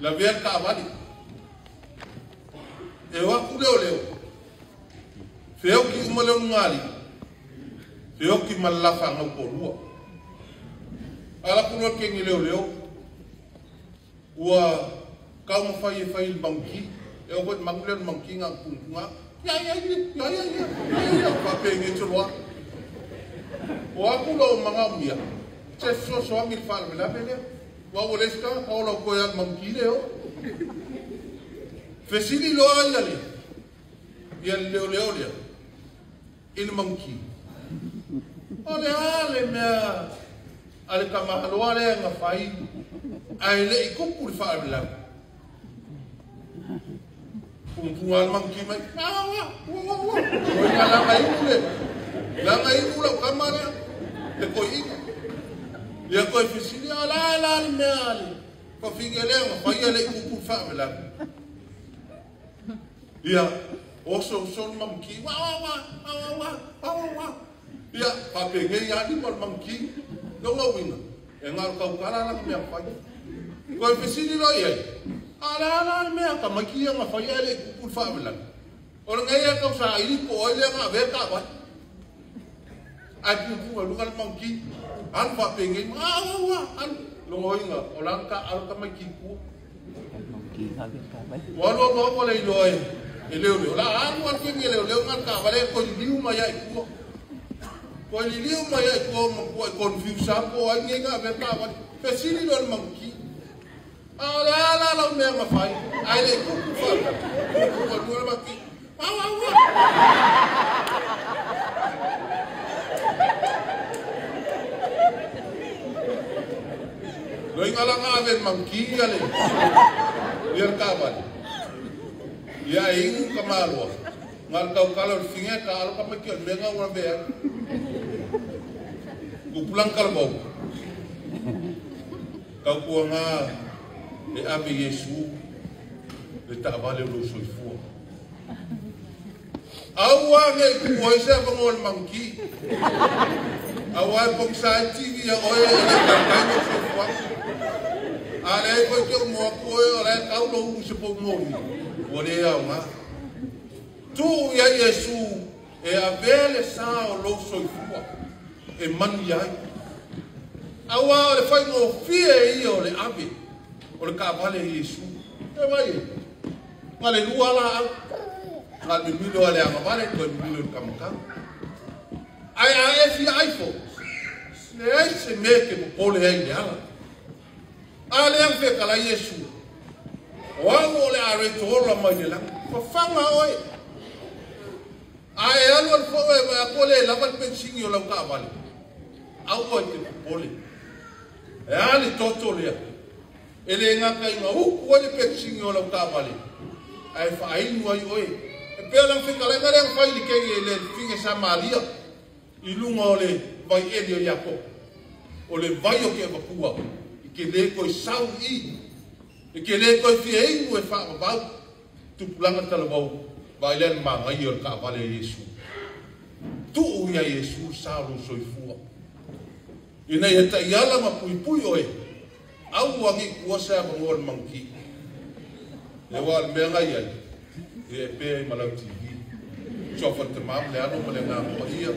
Lavea le taavale. E o atu leoleo, feoki uma le ulugalii, feoki ma le la fanau toalua. Ala atu loa le kegi leoleo, ua taumafai e fai i le manuki. E oo foi i le manu lea o le manuki na ona tunutuga lava. Ia ia ia, ia ia ia, ia ia, faapenei soloa. O atu loa ua manaomia se fesoasoani i le faalavelave lea. Aua ua leai se tagata ola o toe lava o le manuki lea e oo. Fesili loa ia le ia le leoleo lea i le manuki. O le a le mea a le tamaloa lea na fai ae le i tupu le faalavelave? Pugapuga lava le manuki mai, Ua, ua, ua, ua. Oi na laga inu le, laga inu lau tama lea, le toeaina. Ia toe fesili, o le a la le mea a le fafine lea na fai ae le i tupu le faalavelave? Ia, oso oso le manuki, Ua, ua, ua, ua, ua, ua, ua, ua. Ia, faapenei lava lima o le manuki. Lona uiga, e na o le tautala lana mea na fai. Toe fesili loa i ai, A o le a la le mea a tamaiti ia na fai ae le i tupu le faalavelave? O lenei lea tau saili po o ai lea na avea taavale. Ae puupuu ai luga le manuki. Alu faapenei, a ua ua, alu. Lona uiga, o la na taaalo tamaiti i tua. Ua alu alu lava ua le iloa e leoleo. O le a alu lava le kegi a leoleo na o le taavale e toe liliu mai lava i tua. Toe liliu mai lava i tua ua matuai confuse lava po o ai nei na avea taavale. Fesili loa i le manuki. A o le a la lau mea na fai ae le i tupu faalavelave? Puupuu ai luga le manuki. Au au au. Loiga la na ave e le manuki ia le ia le taavale. Ia e inu le tamaloa, na o le tautala o le figa e taalo tamaiti o le mea na ua lavea ai. Tupulaga talavou, tautuana e ave Iesu le taavale o lou soifua. Aua ne i tuu ai se avanoa i le manuki. Aua e pogisa ai le TV ia oe e le taitai lou soifuaga. A leai foi te umo atu oe o la e tau lou ulu i se pou moni, ua le aoga. Tuu ia Iesu e avea le sa o lou soifua e manuia ai. Aua o le faigofie ia o le ave o le taavale i Iesu. E vai e, na le lua laau, na le mimilo a le agavale, toe mimilo i le kamatau. Ae a e fia ai foi, leai se mea e te popole ai i le ala. A lea na fetalai Iesu, O au o le a reto ola mai le lagi. Fafaga oe. A e alu alu foi oe e vaai atu ua le lava le penisini o lau taavale, aua e te popole. E a le toto lea? E le gata ina upu ai le penisini o lau taavale, ae faainu ai oe. E pei o lana fetalaiga lea na fai i le kegi e le fine Samaria i luga o le vai eli o Iakopo. O le vai o ke avatua i ke le toe sau i i, e ke le toe fia inu e faavavau. Tupulaga talavou, vaai lea le manaia o le taavale a Iesu. Tuu ia Iesu le sa o lou soifua. Ina ia taiala ma puipui oe, aua ne i tua se avanoa o le manuki. Aua o le mea na i ai, ia e pea ai ma lau TV. Suafa o le Tama ma le Alo ma le Agaga Paia.